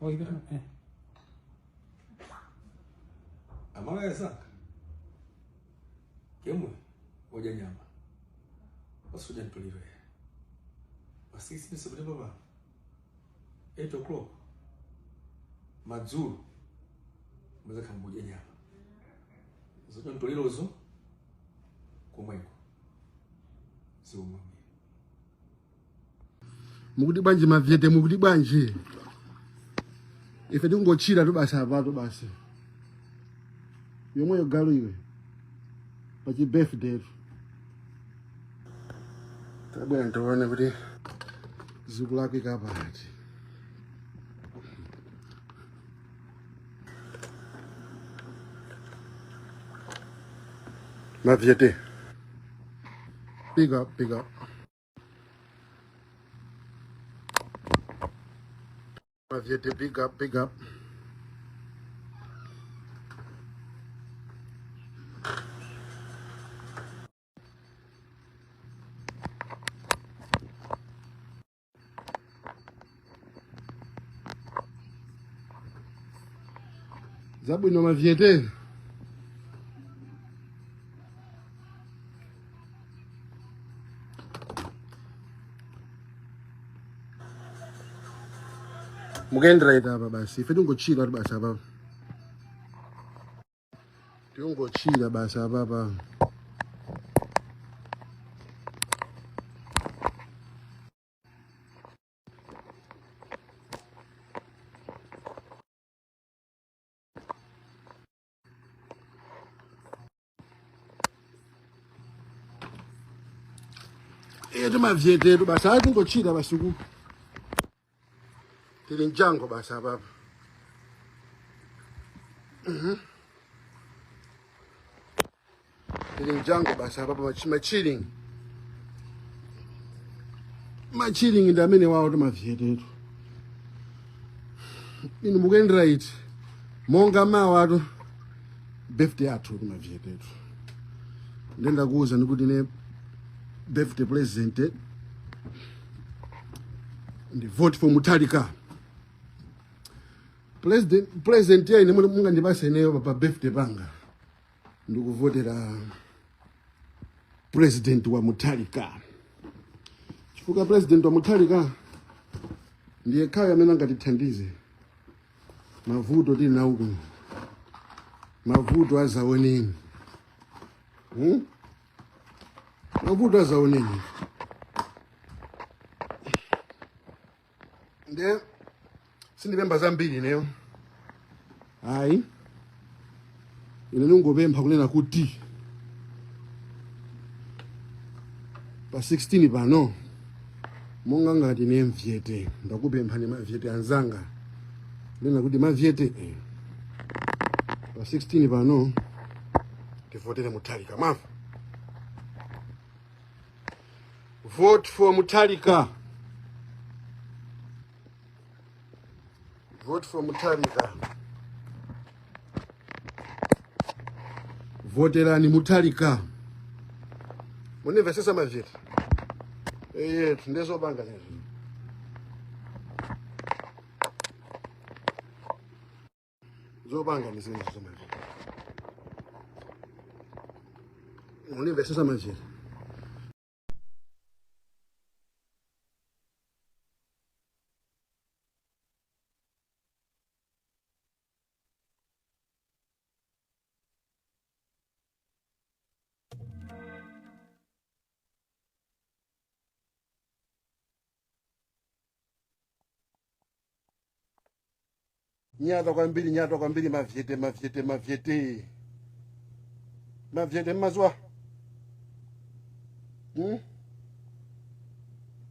Oh, eh. Amalawi anzanga yemwe odya nyama osudya mtoliro ya pa 16 September pano 8 o'clock madzulo muzakhala mudya nyama zodya mtolirozo komweko zomwe. Mukuti bwanji mavyete? Mukuti bwanji? Ife tingochira tu basi apato basi yomweyo galu iwe pachi birthday tu tabwera ntione kuti zikulakwika pati. Mavyete, big up, big up. Mavyete, big up, big up. Zabwino mavyete. Mukuyendera ita apa basi ife tingochira tu basi apapa tingochira basi apapa. Iye timavyetetu basi ayi tingochira basi ku tili mjango basi apapa. Tili mjango basi apapa machilling machilling ndi amene wawo timavyetetu inu mukuyendera iti monga mawatu birthday athu timavyetetu ndendakuuza ndikuti ne birthday present ndi vote for Mutharika. President ya ine mungandipase ineyo pa birthday panga ndikuvotera president wa Mutharika chifukwa president wa Mutharika ndiye khayo amene angatithandize mavuto tili nawo kuno, mavuto azaoneni, Mavuto azaoneni nde sindipempha zambiri ineyo ayi ine ningopempha kunena kuti pa 16 pano monga ngati ine mvyete ndakupemphani mavyete anzanga nena kuti mavyete pa 16 pano tivotere Mutharika. Mwamva? Vote for Mutharika, vote for Mutharika, voterani Mutharika. Munimvesesa mavyete? Eyetu ndezopanga lezo zopanga ndi zimene zomavyete. Munimvesesa mavyete? Nyata kwambiri, nyata kwambiri mavyete, mavyete, mavyete, mavyete mmazwa.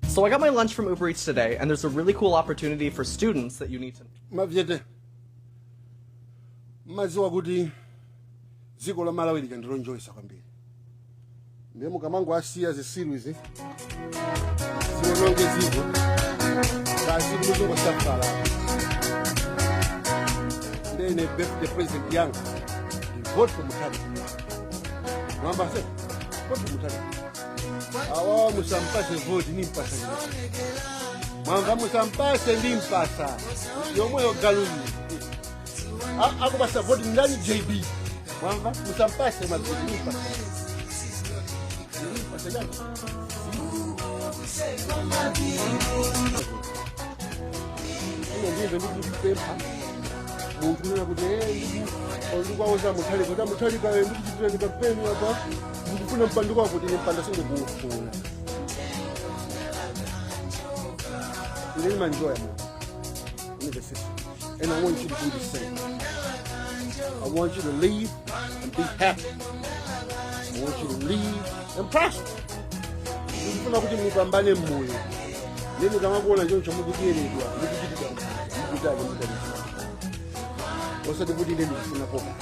So I got my lunch from Uber Eats today, and there's a really cool opportunity for students that you need to Mavyete, mmaziwa kuti dziko la Malawi lija ndilonjoyesa kwambiri ndiye mukamango asiya zisilu izi ziononge dziko basi kumuzongosafala. Ndene birthday present yanga ndi vote for Mutharika. Mwamba se vote for Mutharika awawa musampase vote nimpasa. Mwamva, musampase ndi mpasa yomweyo galuyi akupasa voti ndani? JB. Mwamva, musampase Mavyete ndi mpasa, ndi mpasa chani? Ine ndizvo ndikupempha munthu kunena kuti ndikuwauza Mutharika kuti Mutharika, ndikuchitira ndikapeni apa, ndikufuna mpando wako. Kuti ine mpanda sindikuufuna. Ine ndimanjoya mo university and I want you to do the same. I want you to live and be happy. I want you to live and prosper. Ndikufuna kuti mupambane mmoyo. Nene kamakuona choncho mukudyeredwa, mukuchitidwa, mukutali mukutali, osati kuti ine ndikufuna koka.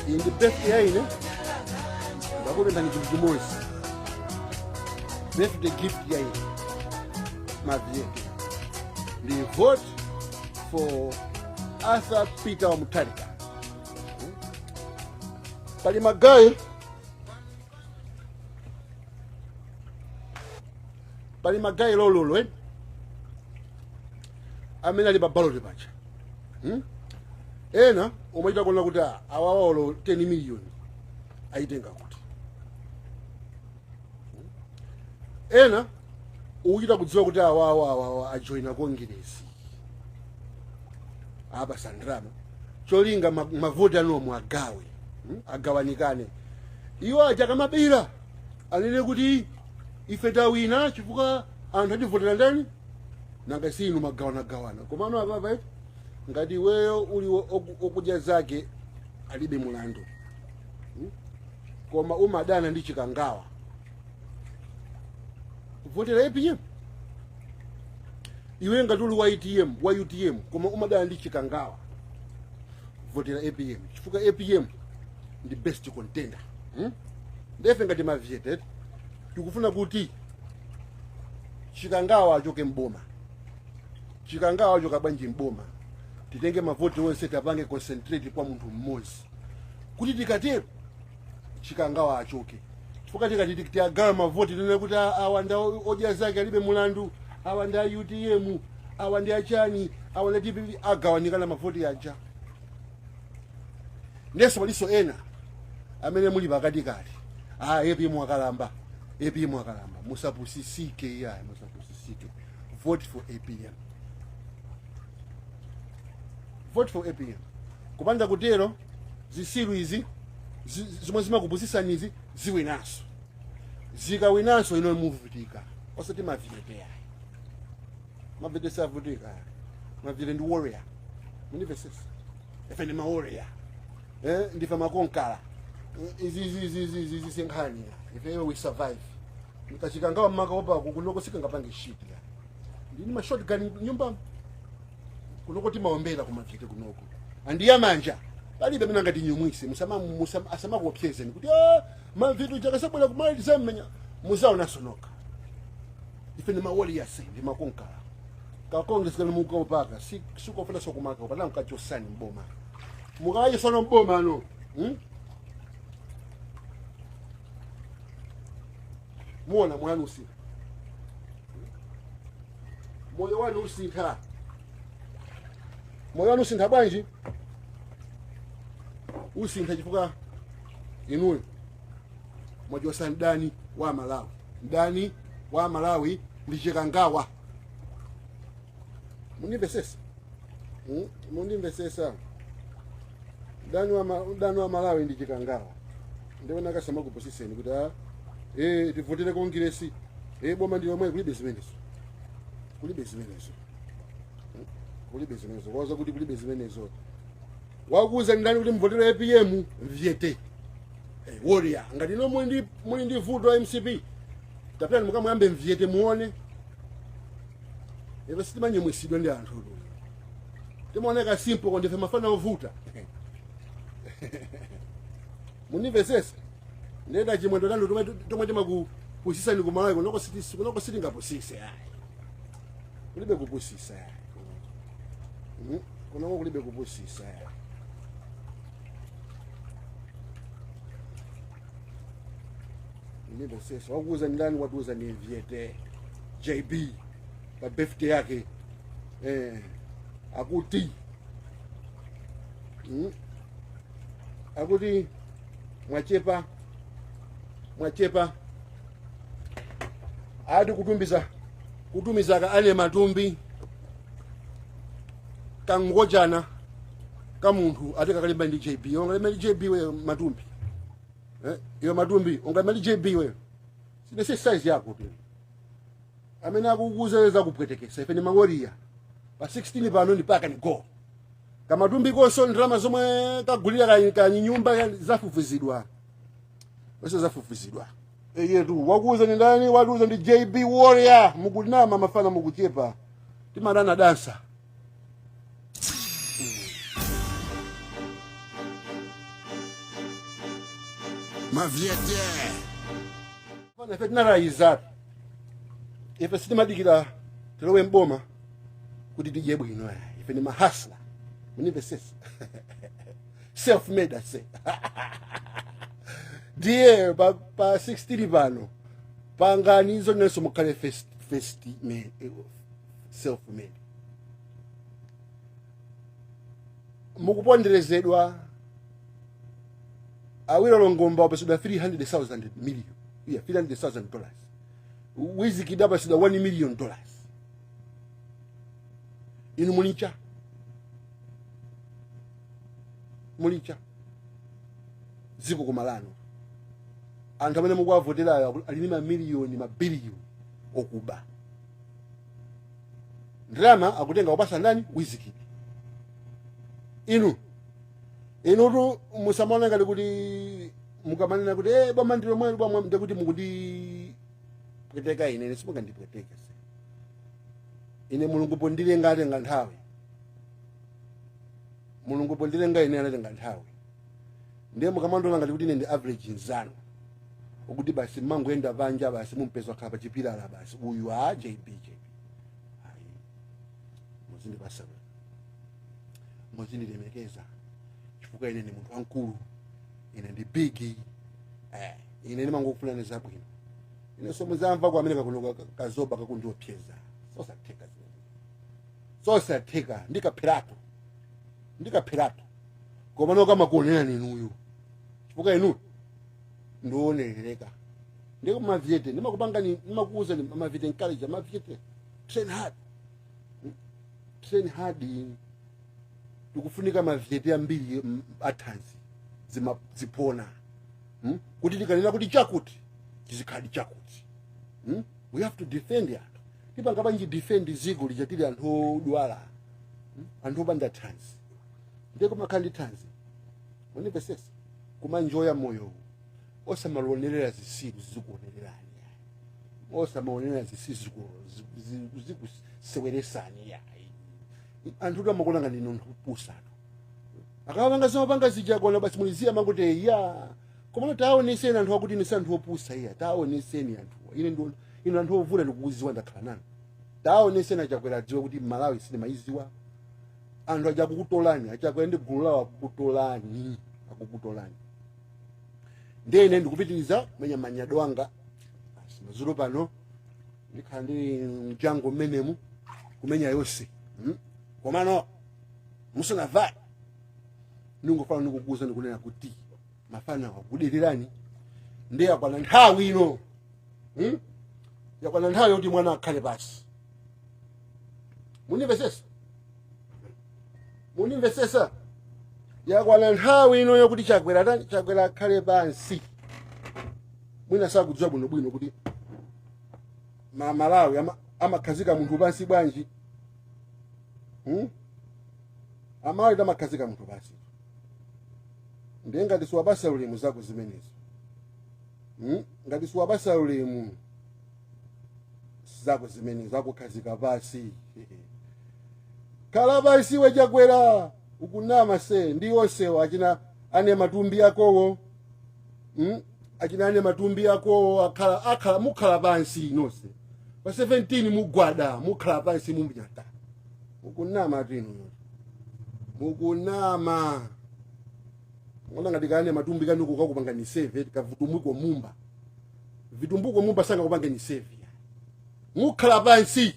Iyi ndi birthday ya ine. Ndakupemphani chinthu chimodzi, birthday gift ya ine Mavyete ndi vote for Arthur Peter Mutharika. Pali ma guy, pali ma guy lololo, eh? Amene ali pa ballot paja, Ena umachita kuona kuti awawolo 10 million ayitenga kuti. Ena ukuchita kudziwa kuti awawa awawa ajoyina Kongeresi, apa sandrama cholinga mavoti anomwe agawe, Agawanikane. Iwo aja akamabira anene kuti ife tawina chifukwa anthu ativotera ndani? Nanga si inu magawanagawana? Komano apapa eti ngati iweyo uli okudya zake alibe mulandu, Koma umadana ndi Chikangawa, kuvotera APM. Iwe ngati uli wa ATM, wa UTM, koma umadana ndi Chikangawa, votera APM chifukwa APM ndi best contender, Ndefe ngati Mavyete tikufuna kuti Chikangawa achoke mboma. Chikangawa achoka bwanji mboma? Titenge mavoti onse, tapange concentrate kwa munthu mmodzi, kuti tikatero Chikangawa achoke, chifukwa tikati tiagawa mavoti, tinene kuti awa ndi odya zake alibe mulandu, awa ndi a UTM, awa ndi achani, awa ndi DPP, agawanikana mavoti aja. Ndenso palinso ena amene muli pakatikati, ah, APM akalamba, APM akalamba. Musapusisike iyayi, musapusisike. Vote for APM, vote for APM. Kupanda kutero zisilu izi zomwe zimakupusisani izi ziwinanso. Zikawinanso ino muvutika, osati Mavyete yayi. Mavyete savutika. Mavyete ndi warrior, munimvesesa? Ife ndi ma warrior, eh, ndife ma conqueror. Izi izi izi izi izi izi sinkhani. Ife we survive. Nkachikangawa mmaka opako kunoko sikangapange shit ya. Ndini ma shotgun nyumba kunoko, timaombera kumavyete kunoko andiyamanja, palibe amene angatinyumwise. Asamakuopsezeni kuti ah, Mavyete jakasabwera kumali tisammenya. Muzaonanso noka. Ife ndi ma warriors, ndi ma conqueror. Ka Congress kali mukaupaka sikofuna sokumaka upana mkachosani mboma, mukachosana mboma no, Muona moyo wanu usintha, moyo wanu usintha. Moyo wanu usintha bwanji? Usintha chifukwa inuyo mwachosa mdani wa Malawi. Mdani wa Malawi ndi Chikangawa, munimvesesa? Mundimvesesa? Mdani wa Malawi ndi Chikangawa. Ndiwona kasamakuposiseni kuti ah, tivotere Kongiresi, boma ndi lomwe. Kulibe zimenezo, kulibe zimenezo. Kulibe zimenezo. Kwaza kuti kulibe zimenezo. Wakuuza ndani kuti mvotere APM? Mvyete, warrior. Ngati ino muli ndi vuto MCP, tapitani mukamuyambe Mvyete muone. Ife sitimanyumwisidwa ndi anthu tu, timaoneka simple ko ndife mafana ovuta, munimvesese? Ndenda chimwendo tanu tomwe timakupusisani kumalawi kunoko, kunoko sitingapusise ayi, kulibe kupusisa ayi. Kunoko kulibe kupusisa ayi. Munimvesese? Wakuuza ndani? Watiuza ni Mvyete JB. Pa birthday yake akuti akuti mwachepa, mwachepa. Ati kutumiza, kutumiza ka ane matumbi kangojana ka munthu, ati kakalimba ndi JB. Ungalimba ndi JB we, Matumbi? Iyo Matumbi, ungalimba ndi JB we? Sine si size yako tu. Amene akukuza kupwetekesa, ife ni mangoriya. Pa 16 pano ndi paka ni go. Kamatumbi konso, ndalama zomwe kagulira ka nyumba zafufuzidwa, onse zafufuzidwa. Eyetu, wakuuza ni ndani? Watuuza ndi JB Warrior. Mukunama mafana, mukuchepa. Timadana dansa. Mavyete. Fana, ife tinarayiza, ife sitimadikira tilowe mboma kuti tidye bwino. Ife ni ma hustler, munimvesesa? Self made ase. Ndiye pa 16 pano pangani izo nenso mukhale first made, self made. Mukuponderezedwa. Awilo Longomba wapasidwa 300,000 million, yeah, $300,000. Wizkid apasidwa $1 million. Inu mulicha, mulicha dziko kumalano. Anthu amene mukuwavoterayo ali ndi mamiliyoni, mabiliyoni okuba. Ndalama akutenga kupasa ndani? Wizkid. Inu, inutu musamaona ngati kuti mukamanena kuti boma ndilo mwelu, boma, ndikuti mukuti pweteka ine. Ine simungandipweteke se. Ine Mulungu pondilenga atenga nthawi. Mulungu pondilenga ine anatenga nthawi. Ndiye mukamandiona ngati kuti ine ndi average nzanu, ukuti basi mmangoyenda panja, basi mumpeza wakhala pa chipilala, basi uyu a JB, JB, ayi. Muzindipasa, muzindilemekeza, chifukwa ine ndi munthu wamkulu, ine ndi big. Ine ndimangofuna zabwino. Ine somuzamva ku America kuno kazoba kakundiopseza, sosatheka zimene, sosatheka. Ndikapheratu, ndikapheratu. Koma nokamakuonera ninuyu, chifukwa inu ndionerereka. Ndiko mavyete ndimakupangani, ndimakuuza ni mavyete, encourage mavyete, train hard, train hard. Tikufunika mavyete ambiri athanzi, zipona, Kuti tikanena kuti chakuti chizikhali chakuti, We have to defend anthu. Tipanga panji defend dziko lija tili anthu odwala, Anthu opanda thanzi? Ndiko makhala ndi thanzi, munipesesa kumanjoya moyo, osamalonerera zisilu zikuonererani, osamaonerera zisilu zikuseweresani yayi. Anthu tamakona ngati inu anthu kupusatu. Akapanga zimapanga zija kona basi muliziya manguti ya. Komano taoneseni anthu akuti ine si anthu opusa iya. Taoneseni anthu, ine ndo inu anthu ovuta ndikukuziwa, ndakhala nanu. Taoneseni Achakwera adziwe kuti Malawi sinimaiziwa. Anthu aja akukutolani, Achakwera ndi gulu lawo akukutolani, akukutolani. Ndiye ine ndikupitiriza kumenya manyado anga. Basi, madzulo pano ndikhala ndi mjango mmenemu kumenya yonse, Komano musanavaye, ningofana ndikukuza, ndikunena kuti mafana akukudererani. Ndiye yakwana nthawi ino, Yakwana nthawi yoti mwana akhale pasi. Munimvesesa? Munimvesesa? Yakwana nthawi ino yokuti Chakwera tani, Chakwera akhale pansi. Mwina sakudziwa bwinobwino kuti Malawi amakhazika munthu pansi bwanji, Amalawi tamakhazika munthu pansi. Ndiye ngati siwapasa ulemu, zako zimenezo, Ngati siwapasa ulemu, zako zimenezo, akukhazika pasi. Khala pansi wechakwera, ukunama se. Ndi onsewo achina ane matumbi akowo, Achina ane matumbi akowo akhala, akhala, mukhala pansi nonse pa 17. Mugwada, mukhala pansi, mumnyata. Mukunama atu, mukunama. Ngona ngati kane matumbi kanuko kakupanga ni save kavutumbuko mumba, vitumbuko mumba sanga kupanga ni save. Mukhala pansi.